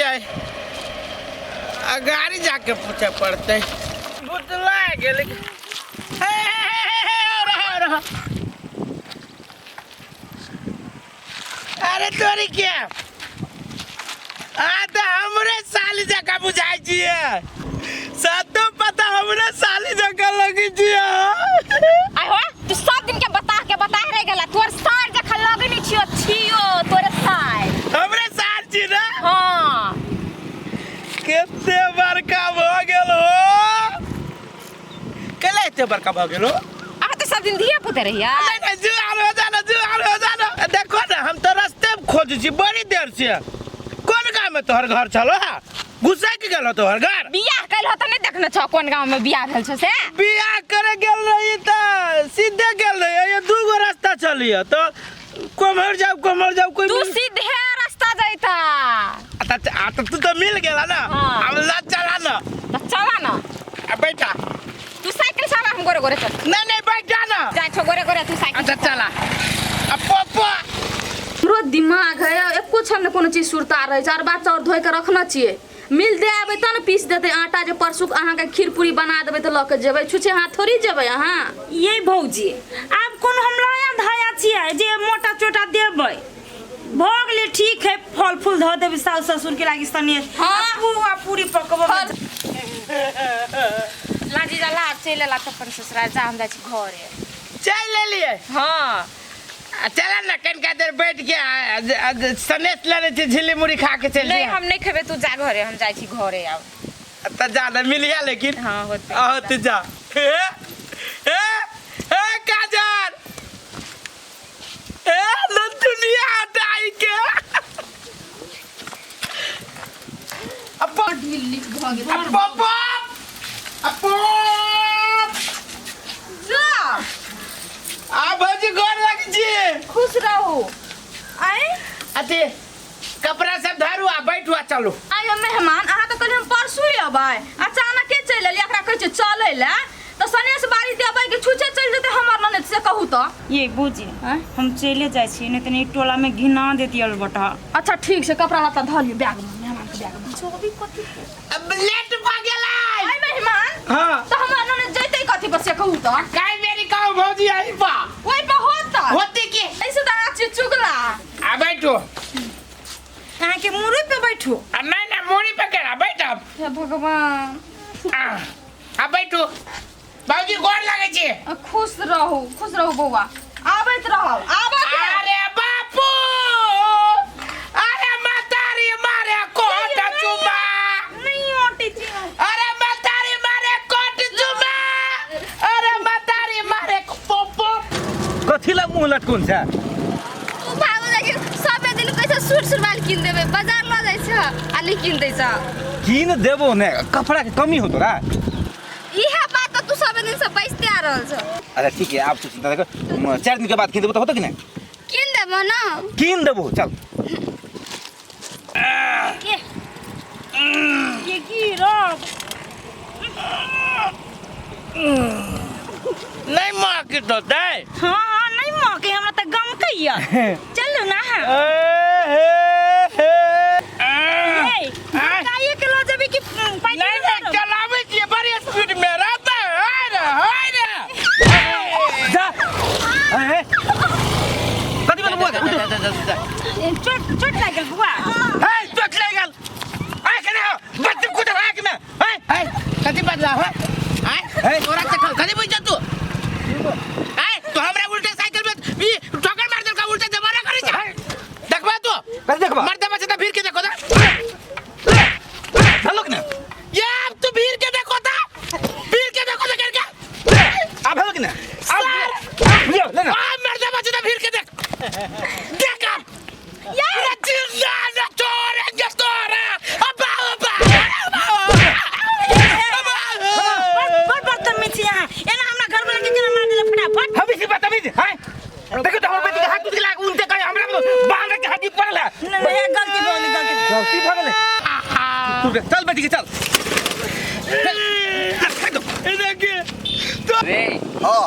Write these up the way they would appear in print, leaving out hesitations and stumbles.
छियै। आ गाड़ी जाके पूछे पड़तै। भुतला गेलै। हे, हे, हे, हे, हे, रह, रह। अरे तोरी के आ तऽ हमरे साली जकाँ बुझाइ छियै। सातो पता हमरे साली जकाँ लगै छियै। आय हो, तू सब दिन के बता के बता रह गेला। तोर सार जखन लगे नहीं छियो छियो तोरे सार। हमरे सार छी ना? हाँ। कते बड़का भऽ गेल हो। केला एते बड़का भऽ गेल हो? अहाँ तो सब दिन धिया पुता रहिया। नहीं नहीं, जुआन हो जाना, जुआन हो जाना। देखो ना, हम तो रास्ते में खोजै छी बड़ी देर से। कोन गाँव में तोहर घर छलो हा? घुसा के गेल तोहर घर? बियाह कैल हो त नहीं देखने छो कोन गांव में बियाह भेल छो से? बियाह करे गेल रही त सीधे गेल रही। ये दू गो रास्ता चलिए तो कोमहर जाओ, कोमहर जाओ, कोई तू मिल- सीधे रास्ता जाता। अच्छा, आ तो तू तो मिल गेला ना। हाँ। अब ला चला ना। तो चला ना। अब बैठा। तू साइकिल से हम गोरे गोरे चल। नहीं नहीं, बैठ जा ना। जा छो गोरे गोरे तू साइकिल। अच्छा चला। अब पप्पा। हमरो दिमाग है एको क्षण ने कोनो चीज सुरता रहे छै। अरबा चाउर धोइ के रखने छियै, मिल दे आबै तब ने पीस देतै आटा, जे परसू अहाँके खीर पूरी बना देबै तऽ लऽ के जेबै। छुछे हाथ थोड़ी जेबै अहाँ। ये भौजी, आब कोनो हम लया धया छियै जे मोटा चोटा देबै? भऽ गेलै ठीक है, फल फूल धऽ देबै सासु ससुर के लागी सनेश। हाँ। पुआ पूरी पकबऽ। फल। ला जीजा ला, चलि एला तऽ अपन ससुराल जा, हम जाइ छी घरे। चलि एलियै? हाँ। आ चल ना, कनिका देर बैठ के सनेश लेने छी, झिल्ली मुढ़ी खा के चलि। नहीं, हम नहीं खेबै, तू जा घरे, हम जाइ छी घरे आब। तऽ जा ने, मिलिया लेकिन। हाँ, होतै। आहो तू जा। हे हे हे काजल, ए न दुनिया हटाई के। अपा अपा अपा जा। आ भौजी, गोर लग छी। खुश रहू। आय। अथी कपड़ा सब धरू आ बैठू आ चलू। आइ मेहमान, अहाँ तऽ कहलियै हम परसू अबै, अचानक के चलि एलियै? एकरा कहै छियै चलै लए तऽ सनेस बारी देबै कि छुछे चलि जेतै हमर ननद, से कहू तऽ। ये बूजी, आँय? हम चले जाइ छी, नहीं तऽ ई टोला में घिना देती अलबटा। अच्छा ठीक छै, कपड़ा लत्ता धऽ लियौ बैग में, मेहमान के बैग में। चोरी कथी? अब लेट भऽ गेलै। आइ मेहमान। हाँ। तऽ हमर ननद जैतै कथी पर, से कहू तऽ। काय मेरी कहू भौजी, आई पा ओहि पर होता होती की? ऐसे तऽ अहाँ छी चुगला। आ बैठू। अहाँके मुड़ी पे बैठू? आ नहीं नहीं, मुड़ी पे केना बैठब? हे भगवान। आ आ बैठू भौजी, गोर लगै छी। खुश रहू, खुश रहू बौआ, आबैत रहब, आबैत रहब। अरे बापू, अरे मतारी मारे कोट चुमा। नहीं ओटे छी। अरे मतारी मारे कोट चुमा, अरे मतारी मारे पोपो। कथी ला मुँह लटकुन छै? तू भागो जाइ छी, सब दिन कैसे सूट सुरवाल कीन देबै, बाजार लऽ जाइ छ आ नहि कीन दै छ। कीन देबो ने, कपड़ा के कमी हो तोरा? इहे बात तऽ तू सब दिन से बैसते आ रहल छ। अच्छा ठीक है, आब तू चिंता कर, 4 दिन के बाद कीन देबो तऽ होतो कि नहीं? कीन देबो ना। कीन देबो, चल। ये की रब। नहीं माँ की तो दे। हाँ हाँ, नहीं माँ के, हमरा तऽ गम कहिया। चलू ना। हाँ। ए हे हे। ए, गाये के लऽ जेबै कि पैदल? नहीं नहीं, चलाबै छियै बड़ी स्पीड में रहता है रे, है रे। जा। ए, ए। कथी भेल बुआ के? उठो। चोट चोट लागल बुआ? ए, चोट लागल। आँख ने हो, बच्चे कुदल आँख में। ए, ए, कथी बदलाव है? आय, ए। तोरा चखल कथी बुझ तू? आय, तो हमरा उल्टे साइकिल में ई ठोकर मार देलका, उल्टे जमाना करै छै। देखबा तू? कथी देखबा? मरते बच्चे त भीड़ के देखो ता। भेलो कि ने? ये अब तू भीड़ के देखो ता, भीड़ के देखो ता करके। आ भेलो कि ने? आ लियो, ले ना। आ मरते बच्चे त भीड़ के देख। देख अब। यार जिंदा न तोरे के तोरा। अब्बा अब्बा। बड़ बदतमीज छी अहाँ, एना हमरा घर वाला के केना मार देला फटाफट? हम इसी बदतमीज हैं? देखो तो हमर बेटी के हाथ टूट गेल, उनते कहे हमरा बांध के हड्डी पड़ल है। नहीं नहीं, गलती भऽ गेलै, गलती। गलती भऽ गेलै। तू रे, चल बेटी के चल। चल, देखिए रे। हाँ।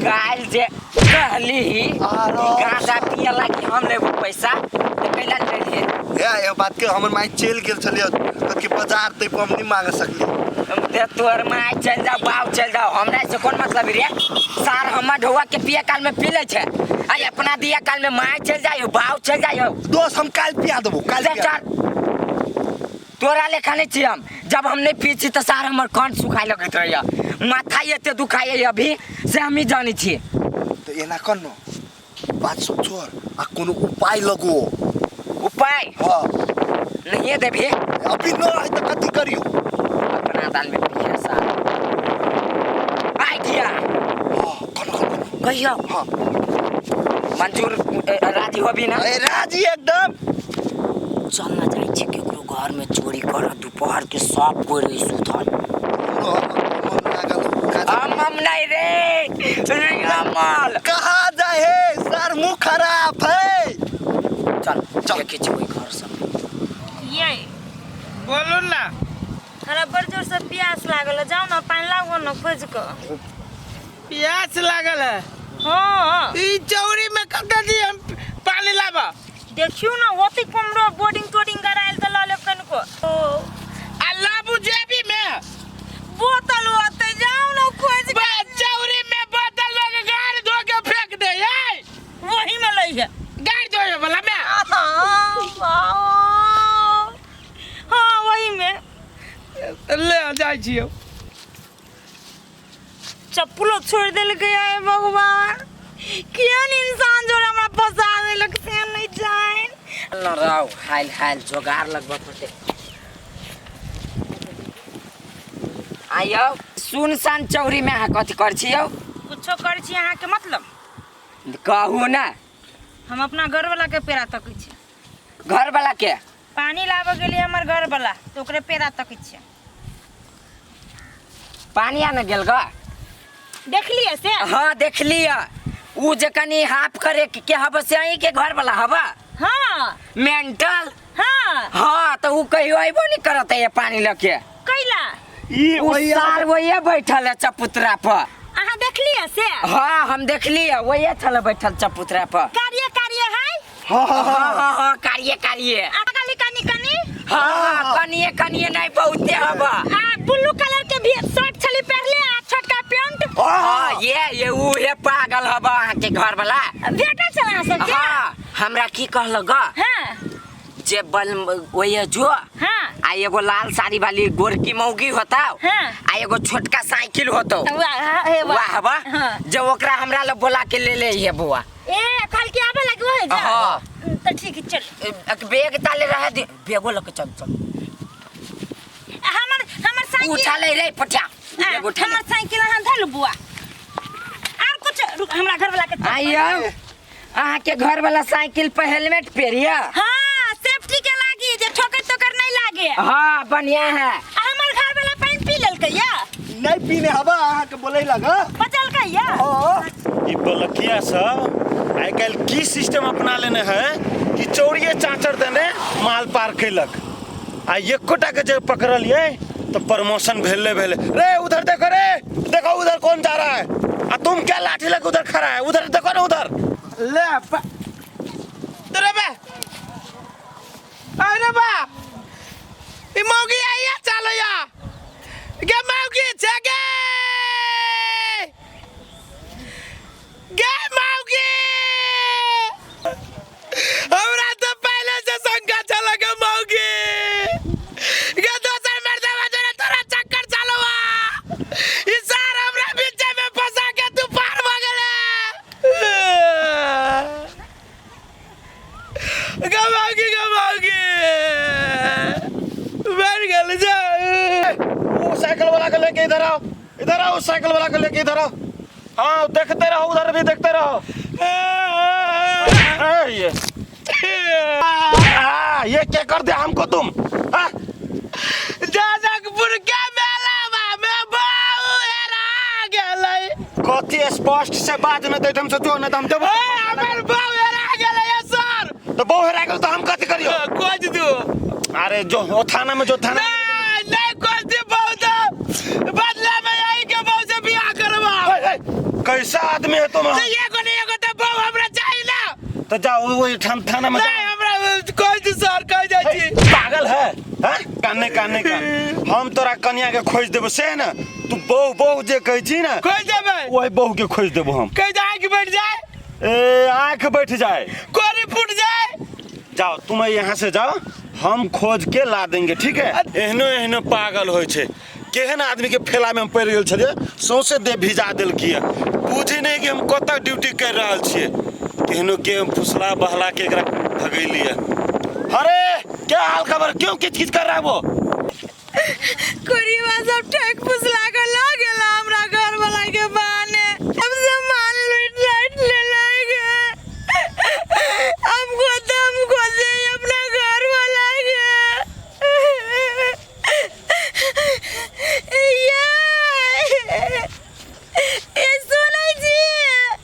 काल्हि जे कहली आरो। गांजा पिए लागी हम लेबो पैसा त कैला लेलिए हे ए बात के हमर माई चलि गेल छलियै तऽ कि बाजार तै पर हम नहीं मांग सकली ते तोहर माय चल जाओ बाप चल जाओ हमरा से कोन मतलब रे सार हमर ढौआ के पिए काल में पी ले छै आ अपना दिया काल में माय चल जायो बाप चल जायो दोस्त हम काल्हि पिया देबो काल्हि चल पिया चल तोरा लेखा नहीं छी हम जब हम नहीं पी छी तऽ सार हमर कान सुखाय लगैत रहैया माथा एते दुखाइए अभी से हम ही जानै छी तऽ एना कर न बात सब छोड़ आ कोनो उपाय लगो उपाय हाँ नहीं देबही अभी न है तऽ कथी करियो अपना दाल में पिए सार आइडिया हाँ कन कन कन कहियो हाँ मंजूर राजी होबी ना अरे राजी एकदम चल ना जाइ छी केकरो घर में चोरी कर दोपहर के सब कोई रही सुतल मन लागल हम हम नहीं रे रे अमल कहाँ जाए है सर मुंह खराब है चल चल। देखै छी ओहि घर सब ये बोलू ना हमरा बड़ जोर से प्यास लागल है जाओ ना पानी लाओ ना खोज के प्यास लागल है हाँ ई चौरी में कत दी हम पानी लाबा देखियो ना ओते कुमरो बोर्डिंग तोडिंग करायल तऽ लऽ लेब कनिको ओ आ लाबू जेबी में बोतल ओते जाओ ना खोज के चौरी में बोतल लग गाड़ धो के फेंक दे ए वही में लै है गाड़ धोए वाला में हाँ वही में ले जाइ छियो चप्पलो छोड़ देलकै हे भगवान केहन इंसान जो हमरा फंसा देलक से नहीं जान न राव हाल हाल जोगार लगबऽ पड़तै आइयौ सुनसान चौरी में अहाँ कथी कर छी यौ कुछो करै छी अहाँके मतलब कहू ना हम अपना घरवाला के पेड़ा तकै छी घरवाला के पानी लाबऽ गेलियै हमर घरवाला तऽ ओकरे पेड़ा तकै छियै पानी आने गेल ग देखलियै से हाँ देखलियै उ जे कनी हाफ करे के हब से अहीं के घर वाला हब हाँ मेंटल हाँ हाँ तो उ कहियो अइबो नहीं करत है ये पानी लके कैला ई उ सार वही बैठल है चपुतरा पर अहाँ देखलियै से हाँ हम देखलियै वही छल बैठल चपुतरा पर कार्य कार्य है हाँ हाँ हाँ हाँ हाँ कारिये कारिये आ कनी कनी कनी हाँ हाँ कनिए कनिए नहीं बहुते हब आ ब्लू कलर के भी शर्ट छली पहनले आ छोटका पैंट हाँ ये उ हे पागल हब अहाँ के घर वाला भेटल छल अहाँ सबके हाँ हमरा की कहलक ग हाँ जे बल वही जो हाँ आ एगो लाल साड़ी वाली गोरकी मौगी होता हाँ। आ एगो छोटका साइकिल होतो वाह हे वाह वाह वाह हाँ। जब ओकरा हमरा लग बोला के ले ले हे बउआ ए कल के आबे लगे वही जा हाँ। तो ठीक है चल एक बैग ताले रहे दे बैगो लके चल चल हमर हमर साइकिल उठा ले रे पटिया आ, बैग उठा ले हमर साइकिल अहाँ धलु बुआ आर कुछ रुक हमरा घर वाला के आइयो अहाँ के घर वाला साइकिल पर हेलमेट पहिरिया हाँ सेफ्टी के लागी जे ठोकर तोकर नहीं लागे हाँ बढ़िया है आ, हमर घर वाला पानी पी लेलकै या नहीं पीने हवा अहाँ के बोले लगा बचलकै या हाँ ई बलकिया सब आइ काल्हि की सिस्टम अपना लेने है कि चौरिये चाचर देने माल पार कैलक आ एकोटा के जे पकड़लियै तो प्रमोशन भेले भेले रे उधर देखो रे देखो उधर कौन जा रहा है आ तुम क्या लाठी लेके उधर खड़ा है उधर देखो ना उधर ले अरे बे अरे बा ई मौगी आइया चलो या गे मौगी छे गे गे मौगी हमरा तो पहले से शंका छल गे मौगी गे दोसर मर्दवा जोरे तोरा चक्कर चलवा ई सार हमरा बीचे में फंसा के तू पार भ गेले गमागी गमागी बैठ गेल जा वो साइकिल वाला को लेके इधर आओ इधर आओ उस साइकिल वाला को लेके इधर आओ हाँ देखते रहो उधर भी देखते रहो ए, ये ये क्या कर दिया हमको तुम हाँ? जनकपुर के मेला में बहु हेरा गेलै कथी स्पष्ट से बाज न दैत हम सोचो न त हम देबो ए हमर बहु हेरा गेलै सर तो बहु हेरा गेल तो हम कथी करियो खोज दू अरे जो ओ थाना में जो थाना नहीं नहीं खोज दी बहु तो बदले में यही के बहु से बियाह करवा ए, ए, कैसा आदमी है तुम तो ये को तो जाओ ओहि ठाम थाना में नहीं हमरा कोई दी सर कह जाइ छी। पागल है हैं? काने काने कान हम तोरा कनिया के खोज देबो से है ना, तू बहु बहु जे कहै छी ना, खोज देबै। वही बहु के खोज देबो हम। कह जाए कि बैठ जाए। ए आंख बैठ जाए, कोरी फूट जाए। जाओ तुम यहाँ से जाओ, हम खोज के ला देंगे, ठीक है? एहनो एहनो पागल होइ छै, केहन आदमी के फेला में हम पड़ि गेल छलियै, सौंसे देह भिजा देलकियै। बुझै नहि कि हम कतऽ ड्यूटी कर रहल छियै। केहनो के हम फुसला बहला के एकरा भगेलियै। अरे क्या हाल खबर, क्यों किच किच कर रहा है वो? कोरी